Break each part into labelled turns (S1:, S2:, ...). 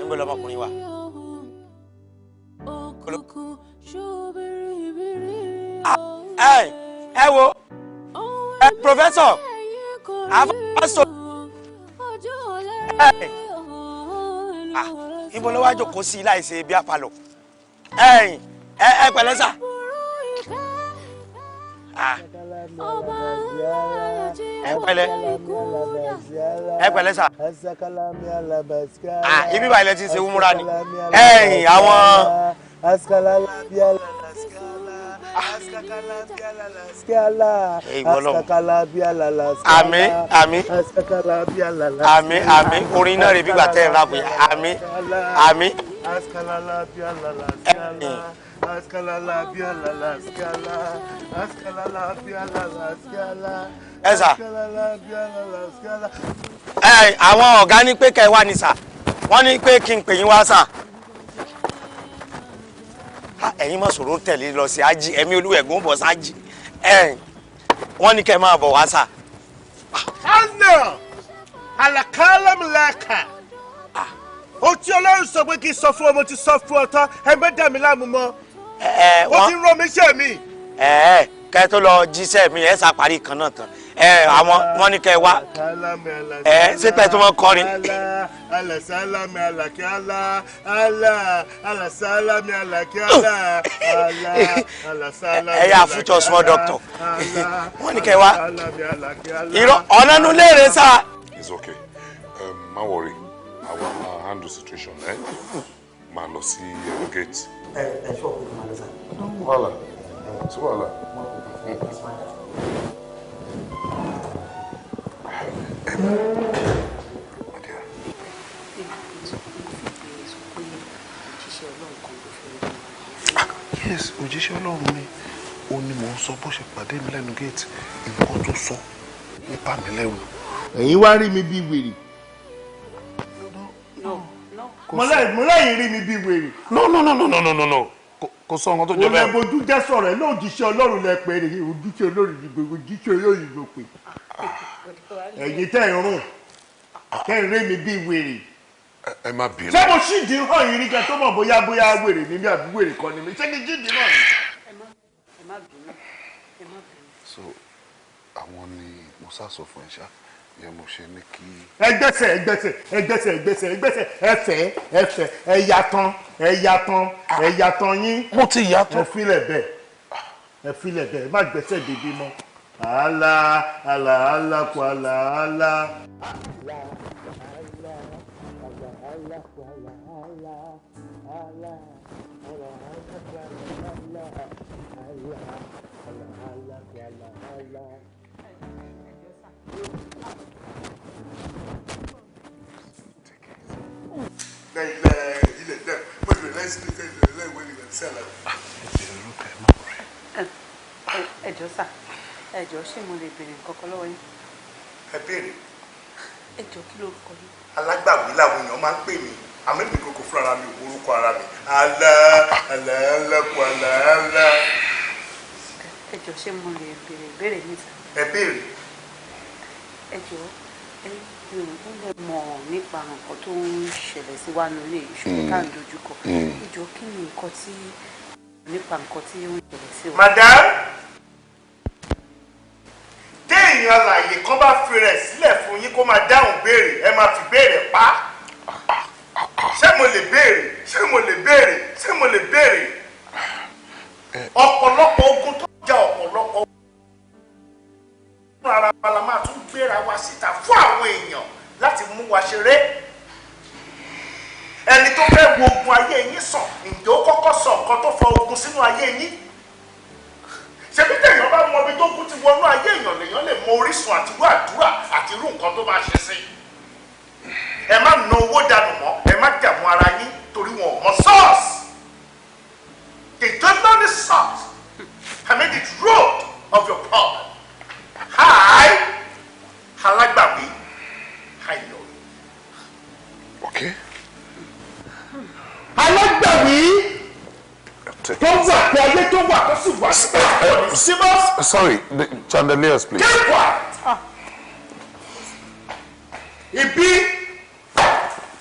S1: Níbo lọmọkùnrin wa? Ẹ wo ẹ professor afaso ẹ ibo ló wá jókòó sí láìsí bí apalọ. Ẹ ẹ pẹ̀lẹ́ sà. Ẹ pẹ̀lẹ́, ẹ pẹ̀lẹ́ sà. Ibi báyìí lẹ ti ṣe wúmúra ni. Ẹ̀yìn àwọn. Àmín àmín àmín àmín, orin náà rè bí gbà tẹ́ ẹ̀ rábù yìí. Àmín àmín. Ẹ sà, ẹ àwọn ọ̀gá ní pé kẹ́ ẹ wá ní sà, wọ́n ní pé kí n pè yín wá sà. Ẹ̀yin má sọ̀rọ̀ tẹ̀lé lọ sí ájì, ẹ̀mí olúwẹ̀gùn bọ̀ sájì. Wọ́n ní kẹ́ ẹ máa bọ̀ wá sà.
S2: Anna alakalamlaka, o tí Ọlọ́run sọ pé kí n sọ fún ọ, mo ti sọ fún ọ tán, ẹ má dà mí láàmú mọ́. Ó ti rán mi iṣẹ́ mi.
S1: Kẹ́ tó lọ jíṣẹ́ mi, ẹ sá parí kan náà tán. Àwọn wọ́n ní kẹ́ wá. Ṣé pẹ́ tó mọ́ kọrin.
S2: Alasalami alakala ala alasalami alakala ala alasalami.
S1: Ẹ yà future small doctor. Wọ́n ní kẹ́ wá. Irọ́ ọ̀nà nu léèrè sá.
S3: It's okay. Má worry, àwa máa handle situation ẹ. Máa lọ sí gate.
S1: Ẹ ẹ ṣọ́ òkú máa lọ sá.
S3: Wàhálà, sí wàhálà. Yes, òjíṣẹ́ Ọlọ́run ni. Ó ní mò ń sọ bó ṣe pàdé mi lẹ́nu gate, nǹkan tó sọ ó bà mí lẹ́rù.
S2: Ẹ̀yin wá rí mi bí wèrè. Mo lẹ́yìn rí mi bí wèrè.
S3: No no no no no no no. Kò sọ nǹkan tó jọ bẹ́ẹ̀.
S2: Mo lẹ bojú jẹ́ sọ̀rọ̀ ẹ̀ náà, òjíṣẹ́ Ọlọ́run lẹ pè é, òjíṣẹ́ Ọlọ́run ni gbogbo òjíṣẹ́ Ọlọ́run ló pè. Ẹ̀yin tẹ́ ẹ̀ rùn, tẹ́ ẹ̀ rí mi bí wèrè.
S3: Ẹ má bínú.
S2: Ṣé mo ṣídìí hàn yín rí kẹ́ tó mọ̀ bóyá bóyá wèrè ni mí àbí wèrè kọ́ ni mí? Ṣé kí ṣídìí hàn yín?
S4: Ẹ má bínú, ẹ má bínú.
S3: So àwọn ni mo sá sọ fún ẹ ṣá, yẹn mo ṣe ní kí.
S2: Ẹ gbẹ́sẹ̀, ẹ gbẹ́sẹ̀, ẹ gbẹ́sẹ̀, ẹ gbẹ́sẹ̀, ẹ gbẹ́sẹ̀, ẹ fẹ́, ẹ fẹ́, ẹ ya tán, ẹ ya tán, ẹ ya tán yín.
S3: Mo ti ya tán.
S2: Ẹ filẹ̀ bẹ́ẹ̀, ẹ filẹ̀ bẹ́ẹ̀, ẹ má gbẹ́sẹ̀ débi mọ́. Àlà àlà àlà kò àlà àlà.
S4: Ẹ jọ̀ọ́ sà, ẹ jọ̀ọ́ ṣé mo lè béèrè nǹkan kan lọ́wọ́ yín?
S2: Ẹ béèrè.
S4: Ẹ jọ̀ọ́ kí lórúkọ yín?
S2: Alágbàwí làwọn èèyàn máa ń pè mí, àmọ́ èmi kò fúnra mi ò orúkọ ara mi. Alá alá alákò alá alá.
S4: Ẹ jọ̀ọ́ ṣé mo lè béèrè ìbéèrè mi sà?
S2: Ẹ béèrè.
S4: Ẹ jọ̀ọ́, ẹ lè mọ̀ nípa nǹkan tó ń ṣẹlẹ̀ sí wa nílé, ìṣòro tá à ń dojúkọ. Ẹ jọ̀ọ́ kí ni nǹkan tí nípa nǹkan tí ó ń ṣẹlẹ̀ sí wa?
S2: Madam, téèyàn alàyè kan bá fi rẹ̀ sílẹ̀ fún yín kó máa dáhùn béèrè, ẹ máa fi béèrè pa. Ṣé mo lè béèrè? Ṣé mo lè béèrè? Ṣé mo lè béèrè? Ọ̀pọ̀lọpọ̀ ogun tó jà ọ̀pọ̀lọpọ̀ fún ara wa la máa tún gbéra wa síta fún àwọn èèyàn láti mú wa ṣeré. Ẹni tó fẹ́ wo ogun ayé yín sàn, ǹjẹ́ ó kọ́kọ́ sọ nǹkan tó fa ogun sínú ayé yín? Ṣebí téèyàn bá mọ ibi tó kú ti wọnú ayé èèyàn, lèèyàn lè mọ orísun àti irú àdúrà àti irú nǹkan tó máa ṣe sí. Ẹ má na owó dànù mọ́, ẹ má dààmú ara yín torí wọn ò mọ source. They don't know the source. I made it root of your problem. Hi, Alágbàwí, I know you.
S3: Okay.
S2: Alágbàwí tó wà pé ayé tó wà tó sì wà sí mọ́.
S3: Sorry, the chandeliers, please.
S2: Keep quiet. Ibi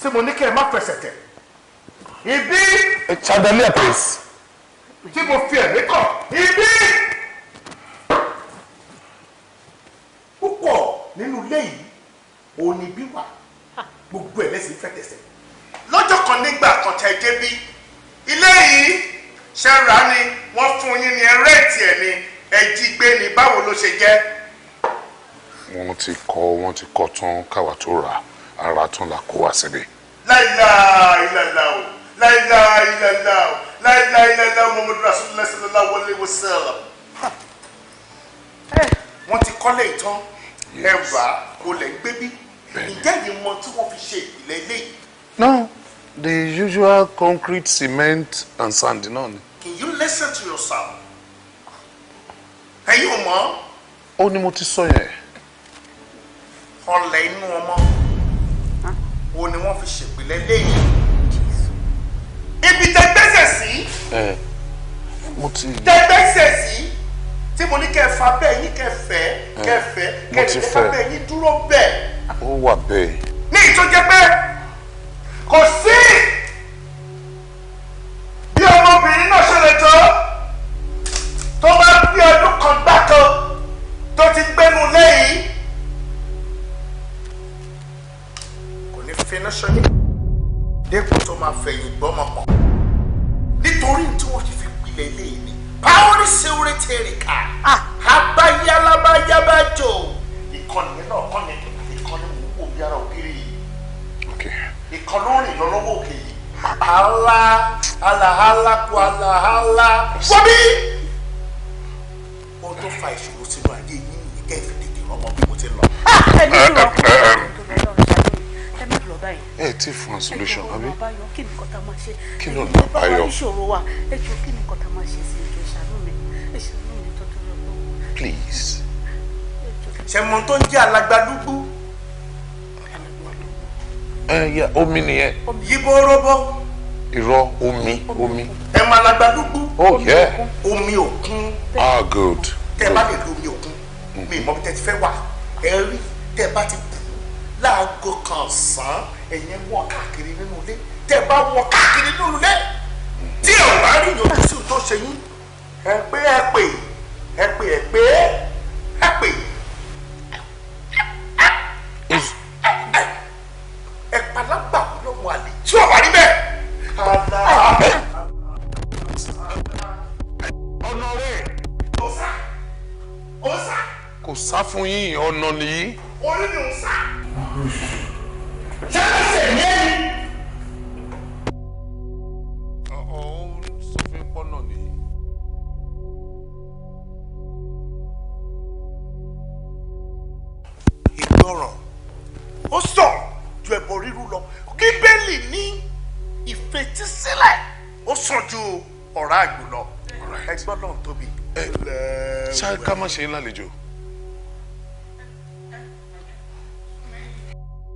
S2: tí mo ní kẹ́ ẹ má fẹsẹ̀ tẹ̀. Ibi.
S3: Chandelier, please.
S2: Tí mo fi ẹ̀mí kàn. Ibi. Púpọ̀ nínú ilé yìí, òun ni bí wà. Gbogbo ẹ̀ lẹ́sìn fẹ́ tẹ̀sẹ̀. Lọ́jọ́ kan nígbà kan tẹ̀ débí. Ilé yìí ṣe rà ni wọ́n fún yín ní rẹ́ǹtì ẹ̀ ni ẹ jí gbé ni, báwo ló ṣe jẹ́?
S3: Wọ́n ti kọ́ tán káwa tó rà, ara tán la kó wá síbi.
S2: Láìláìláìlá o, láìláìláìlá o, láìláìláìlá o, Muhammadu Rasulullah sallallahu alaihi wasallam. Wọ́n ti kọ́lé ìtàn, ẹ rà á, o lẹ̀ ń gbé bí. Ǹjẹ́ yìí mọ tí wọ́n fi ṣe ìpìlẹ̀ ilé yìí?
S3: No, the usual concrete, cement and sand náà ni.
S2: Can you listen to yourself? Ẹ̀yin ò mọ̀?
S3: Ó ní mo ti sọ yẹn.
S2: Ọlẹ̀ inú ọmọ wo ni wọ́n fi ṣèpìlẹ̀ ilé yìí? Ibi tẹ gbẹ́sẹ̀ sí.
S3: Ẹ mo ti.
S2: Tẹ gbẹ́sẹ̀ sí tí mo ní kẹ́ fa bẹ́ẹ̀ yín, kẹ́ fẹ́, kẹ́ fẹ́,
S3: Mo
S2: kẹ́
S3: ti
S2: lè fa
S3: fẹ́.
S2: bẹ́ẹ̀ yín dúró bẹ́ẹ̀.
S3: Ó wà bẹ́ẹ̀.
S2: Ní ìtó jẹ́ pé kò sí bí ọmọbìnrin náà ṣe lè tó tó bá gbé ọdún kan gbáko tó ti gbénu lẹ́yìn, kò ní finá ṣọyún dépò tó máa fẹ̀yìn gbọ́mọ pọ̀, nítorí tí wọ́n ti fi pilẹ̀ ilé yìí ni pàórí sèwúrẹ́tẹ̀rìkà abayálábáyábájò. Ìkànnì náà kọ́ni ìkànnì mò ń wò bí ara ògiri yìí. Ìkan ló rìn lọ lọ́wọ́ òkè yìí. Ala alahala kó alahala wọ́n bí. Ohun tó fa ìṣòro sínú ayé yín nìyí, kẹ́ ẹ fi tètè rọ́mọ bí mo ti lọ.
S4: Ẹ ní lọ, ẹ má lọ báyìí.
S3: Ẹ ti fún wa solution, àbí?
S4: Àbáyọ, kí ni nǹkan tá a máa ṣe?
S3: Kí ló ọ̀nà
S4: Bá wa
S3: àbáyọ?
S4: níṣòro wa, ẹ jọ̀ọ́, kí ni nǹkan tá a máa ṣe sí? Ẹ jọ̀ọ́, ṣàánú mi, ẹ ṣàánú mi tó tó lọ.
S3: Please.
S2: Ṣe mọ tó ń jẹ́ alágbálúgbú?
S3: Ẹ yẹ omi nìyẹn.
S2: Yíbo róbó.
S3: Irọ́, omi, omi.
S2: Ẹ mọ alágbálúgbú?
S3: Oh yeah.
S2: Omi òkun.
S3: Ah, good.
S2: Tẹ́ ẹ bá lè lo omi òkun, mi ìmọ̀ bí tẹ́ ti fẹ́ wà, ẹ rí tẹ́ ẹ bá ti bù ú láago kan ọ̀sán, ẹ̀yẹn wọ́n káàkiri nínú ilé. Tẹ́ ẹ bá wọ́n káàkiri nínú ilé tí ẹ ò bá rí yòókù sí tó ṣe yín, ẹ pé, ẹ pè, ẹ pè, ẹ pé, ẹ pè, ẹ palágbà lọ́mọ àlè tí ò bá rí bẹ́ẹ̀.
S3: Ọ̀nà rẹ̀.
S2: Ó sá, ó sá.
S3: Kò sá fún yín, ọ̀nà nìyí.
S2: Orí ni ò sá. Ṣé ẹsẹ̀ ní ẹni?
S3: Ó ń sọ fún pọ́nà nìyí.
S2: Ìgbọràn ó sàn ju ẹbọ rírú lọ. Bíbélì ní ìfetísílẹ̀ ó sàn ju ọ̀rá àgbò lọ. Ẹgbọ́n náà tóbi.
S3: Ṣá ká má ṣe é lálejò.